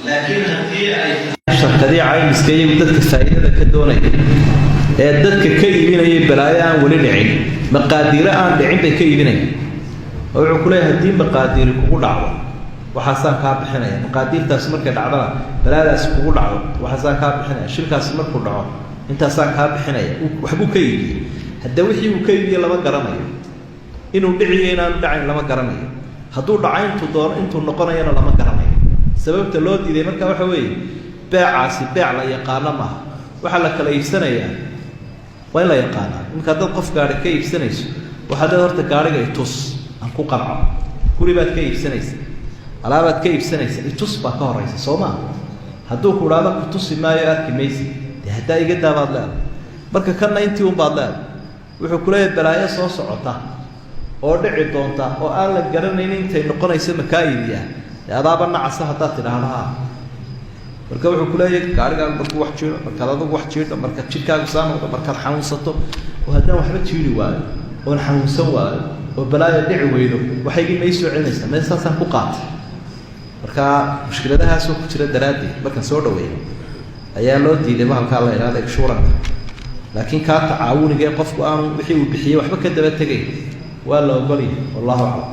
Laakiin haddii ay Shirkadii caymiska iyagu dadka faa'iidada ka doonaya ee dadka ka iibinayay balaayo aan weli dhicin, maqaadiiro aan dhicin bay ka iibinayaan, oo wuxuu ku leeyahay: haddii maqaadiiri kugu dhacdo, waxaasaan kaa bixinaya. Maqaadiirtaasi markay dhacdana, balaadaasi kugu dhacdo, waxaasaan kaa bixinaya. Shilkaasi markuu dhaco, intaasaan kaa bixinaya. Waxbuu ka iibiyey. Hadda wixii uu ka iibiyey lama garanayo. Inuu dhiciyo inaanu dhacayn lama garanayo. Hadduu dhaca, intuu doono intuu noqonayana lama garanayo. Sababta loo diiday marka waxa weeye, beecaasi beec la yaqaano maaha. Waxaa la kala iibsanayaa waa in la yaqaanaa. Iminka haddaad qof gaari ka iibsanayso, waxaad leed: "Horta gaariga itus aan ku qanco." Guri baad ka iibsanaysa, alaabaad ka iibsanaysa, itus baa ka horeysa, soo maa? Hadduu ku idhaahdo "Kutusi maayo, arki maysi", dee haddaa iga daabaad leedahay. Marka kanna intii un baad leedahay. Wuxuu ku leeyahay: balaayo soo socota oo dhici doonta oo aan la garanaynin intay noqonayso makaa iibiyaa? Dee adaaba nacasa haddaad tidhaahdo ha. Marka wuxuu ku leeyahay: gaarigaagu markuu wax jiidho, markaad adugu wax jiidho, markaad jidhkaagu saa noqdo, markaad xanuunsato. Oo haddaan waxba jiidhi waayo oon xanuunsan waayo oo balaayo dhici weydo, waxaygii ma ii soo celinaysaa? Mee, saasaan ku qaatay. Marka mushkiladahaasoo ku jira daraaddeed, markaan soo dhaweeyo, ayaa loo diiday bahalkaa la idhahda insurance-ka. Laakiin kaa tacaawuniga ee qofku aanu wixii uu bixiyey waxba ka daba tegayn waa la ogolyahay. Wallahu aclam.